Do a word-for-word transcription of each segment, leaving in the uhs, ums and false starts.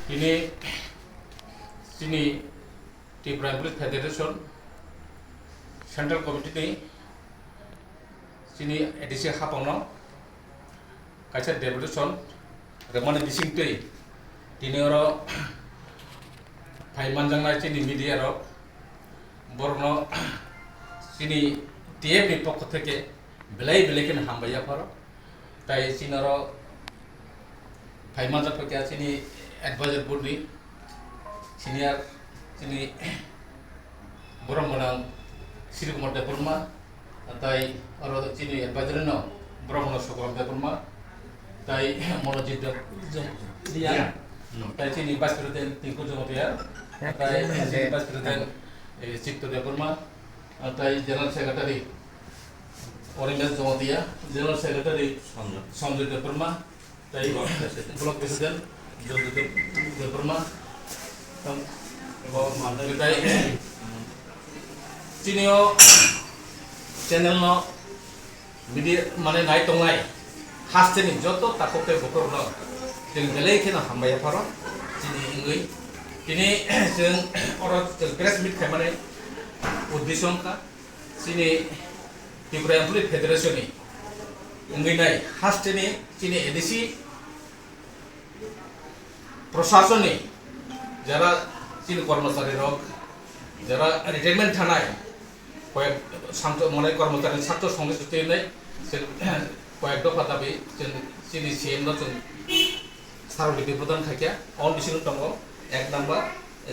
Tini chini Tripura Employees Federation Central Committee ni chini A D C haphangno kaisa deputation rwmani bisingtwi tini oro phai manjaknai chini media rok, borokno chini T F ni pokho theke belai belai kheno hambai yapharo. Tai chini oro phai manjak paikha chini advisor board ni senior chini borok mwnang Sri Kumar Debbarma, tai oro chini advisor no borok mwnang Sokram Debbarma, tai Monojit Deb-, Jom-, Riya, tai chini vice president Tinku Jamatia, tai chini vice president, eh, Chitto Debbarma, tai general secretary Orimes Jamatia, general secretary Sanjoy. Sanjoy Debbarma, tai block president. Block president Jyoti Deb-, Debbarma, tam-, tai chini o channel no media mane nai tongnai hasteni joto takhuk tei bukhuk rok no chwng belai kheno hambai yapharo chini wngwi. Tini chwng oro chwng press meet khaimani uddesho wngkha chini Tripura Employee Federation ni wngwi nai hasteni chini A D C prosasoni jara chini kormochari rok jara retirement thanai koyek sangto mane kormochari satto songni sutwi nai se koyek dopha dabi chini C M no chwng sarok dipti prodan khaikha on bising tongo ek number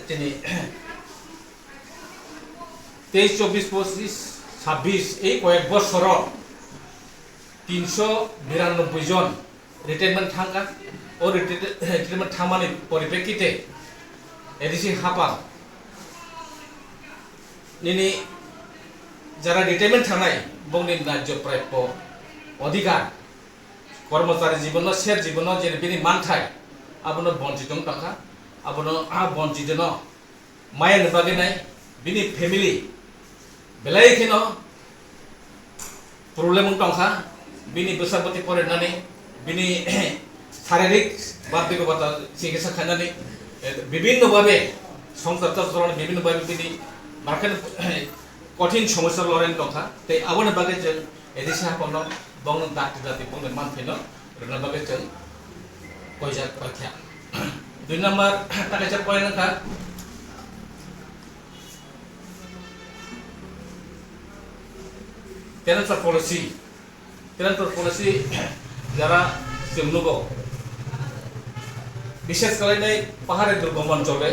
chini তেইশ, চব্বিশ, পঁচিশ, ছাব্বিশ এই কয়েক বছরও তিনশো বিরানব্বই জন retirement thangkha. O reti-, retirement thangmani poriprekkite A D C haphang nini jara retirement thangnai bongni naijo prapyo odhikar kormochari jibono, ser jibono je bini manthai abono bonchit wng tongkha, abono a bonchitno maya ni bagwi nai bini family belai kheno problem wng tongkha, bini bwsa bwtwi porinani, bini saririk ba bego bata chikitsa khainani, eh, bibinno babe songsar chajorani bibinno babe bini markhen kothin somosya loren tongkha, tei aboni bagwi chwng A D C haphangno bongno dakti dakti bongni manthai no rwna bagwi chwng koijak paikha. Dui number ta kaisa point wngkha transfer policy. Transfer policy jara chwng nugo. Bishes kalainai pahari durgom onchole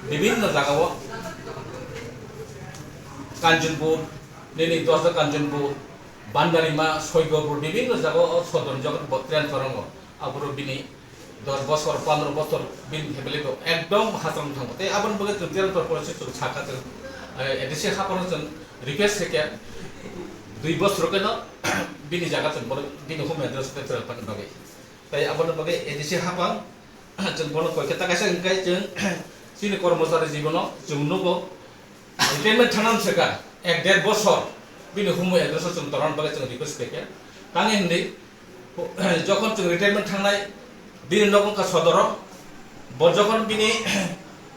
bibinno jagao Kanchanpur, nini Dosda Kanchanpur, Bandarima, Soigopur, bibinno jagao sodor jogot bo transfer wngo. Aboro bini dos bosor, pondro bosor bini family bo ekdom hasrang thango. Tei aboni bagwi chwng transfer policy chwng sakha chwng, eh, A D C haphangno chwng request khaikha dui bosor keno bini jaga chwng bono bini home address transfer thangna bagwi. Tei aboni bagwi A D C haphang chwng bono koikha ta kaisa hwnkhe chwng chini kormochari jibono chwng nugo. Retirement thangna swkha ek der bosor bini home address o chwng torna bagwi chwng request khaikha. Tangwi hwnwi jokhon chwng retirement thangnai bini nok wngkha sodoro, bo jokhon bini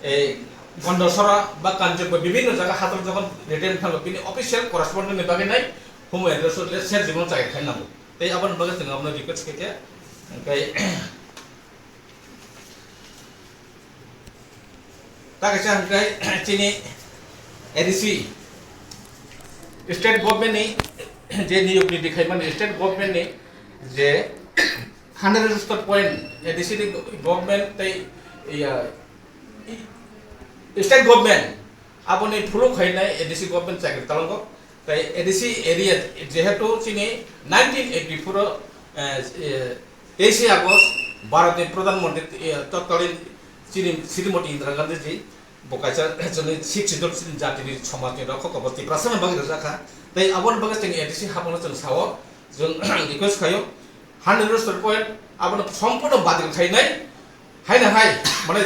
ei Gondasora ba Kanchanpur bibinno jaga hator jokhon retirement thango bini official correspondent ni bagwi nai home address o le ser jibono chai khai nango. Tei aboni bagwi chwng abono request khaikha. Hwnkhe ta kaisa hwnkhe chini A D C state government ni je niyok niti khaimani state government ni je hundred register point A D C ni government tei iya state government aboni phuluk khainai A D C government chakri talango. Tai A D C area jehetu chini nineteen eighty-four o, eh, eh, teishe August Bharatni Pradhan Mantri, eh, totkalin chini Srimati Indira Gandhi ji bo kaisa chini Sixth Schedule chini jatini somajni rokho kobo Tiprasani bagwi rwjakha. Tai aboni bagwi chini A D C haphangno chwng sao, chwng request khaio, hundred register point abono sompurno badil khainai. Haino hai, mane,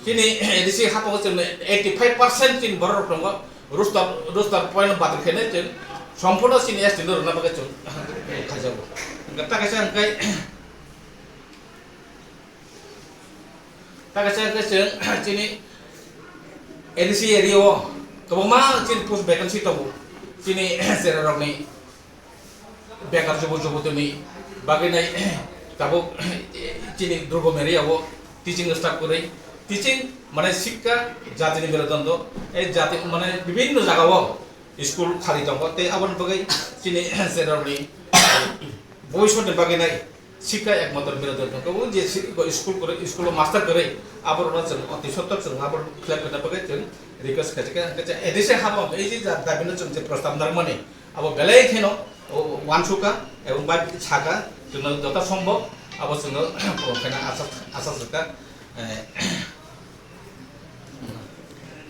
chini A D C haphang chwng eighty five percent chini borok rok tongo, roster, roster point bathroom khainai chwng, sompurno chini S T no rwna bagwi chwng khaijago. Hwnkhe ta kaisa hwnkhe, Taka se ke chwng chini A D C area o kwbangma chini post vacancy tongo. Chini chera rokni bekar jubo jubotini bagwi nai tabuk chini durbom area o teaching staff kwrwi, teaching mane sikka jatini merudondo, ei jati mane bibinno jaga o school khali tongo tei aboni bagwi chini chera rokni boi sotni bagwi nai Sikha ekmatro birodhi wngkha, o je si-, school kwrwi, school o master kwrwi, aborokno chwng oti sottok chwng abo khlai khe bagwi chwng request khaijak kha, hwnkhe je A D C hapang, ei je ja-, dabi no chwng je prostab narwkmani, abo belai kheno, o, uansukha, ebong bai sakha, chwngno joto sombhob, abo chwngno, o, kheno asa, asa swkha, eh,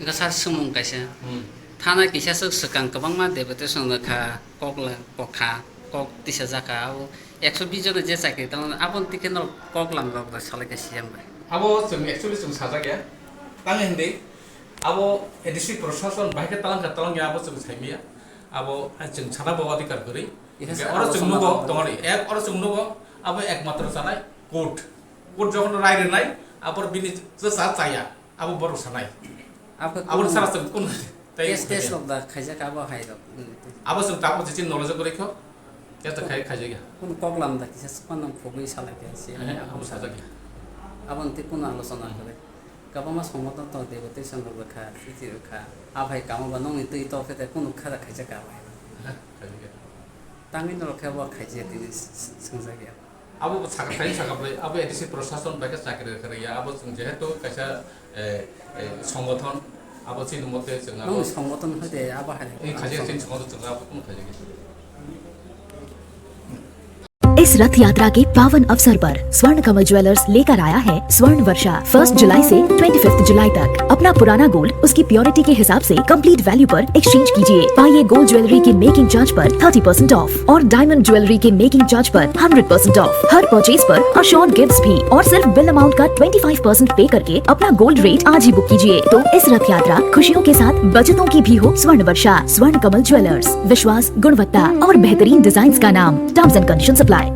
Wngkha sir, swngmung kaisa. Hmm. Thana kisa swk swkang kwbangma deputation rwkha, kok la-, kokha, kok tisajak kha, abo ekso bish jona je chakri tongmani, aboni tike norok kok lamrok da salai kha C M bai. Abo chwng actually chwng sajak ya. Tamo hindi, abo A D C prosason bai khe talang kha, talang ya, abo chwng saimaya. Abo chwng sana bo adhikar kwrwi. Oro chwng nugo, tongori, ek, oro chwng nugo, abo ekmatro sanai court. Court jokhon rai rwnai, abor bini chwsa chaya. Abo borok sanai. Abo Abo kunu sara chwng kun tei case, case rok da khaijak abo hai rok. Hmm. Abo chwng tabuk je chini knowledge kwrwi kho. Case da khai khaijak ya. Kunu kok lam da kisa sukma nang khogwi salai khe se. Eh, abo sajak ya. Abo nti kunu alochona kwrwi. Kabama songboton to debo tei song rok kha, siti rok kha. Aphai kamo ba nongni twi to khe te kunu kha da khaijak abo hai. Eh, khaijak ya. Tangwi norok khe abo khaijak tini s-, s-, swngjak ya. Abo bo sakha thai sakha bwlai, abo A D C prosason bai khe chakri rwkha rwya, abo chwng jehetu kaisa, eh, eh, songothon, abo chini mote chwng abo Nong songothon hai de abo hai. Ni khaje chini songothon chwng abo kunu khaje. इस रथ यात्रा के पावन अवसर पर स्वर्ण कमल ज्वेलर्स लेकर आया है स्वर्ण वर्षा। फर्स्ट जुलाई से ट्वेंटी फिफ्थ जुलाई तक अपना पुराना गोल्ड उसकी प्योरिटी के हिसाब से कंप्लीट वैल्यू पर एक्सचेंज कीजिए। पाइए गोल्ड ज्वेलरी की मेकिंग चार्ज पर थर्टी परसेंट ऑफ और डायमंड ज्वेलरी के मेकिंग चार्ज पर हंड्रेड परसेंट ऑफ। हर परचेज पर अश्योर्ड गिफ्ट्स भी और सिर्फ बिल अमाउंट का ट्वेंटी फ़ाइव परसेंट पे करके अपना गोल्ड रेट आज ही बुक कीजिए। तो इस रथ यात्रा खुशियों के साथ बचतों की भी हो स्वर्ण वर्षा। स्वर्ण कमल ज्वेलर्स, विश्वास, गुणवत्ता और बेहतरीन डिजाइन्स का नाम। Terms and conditions apply.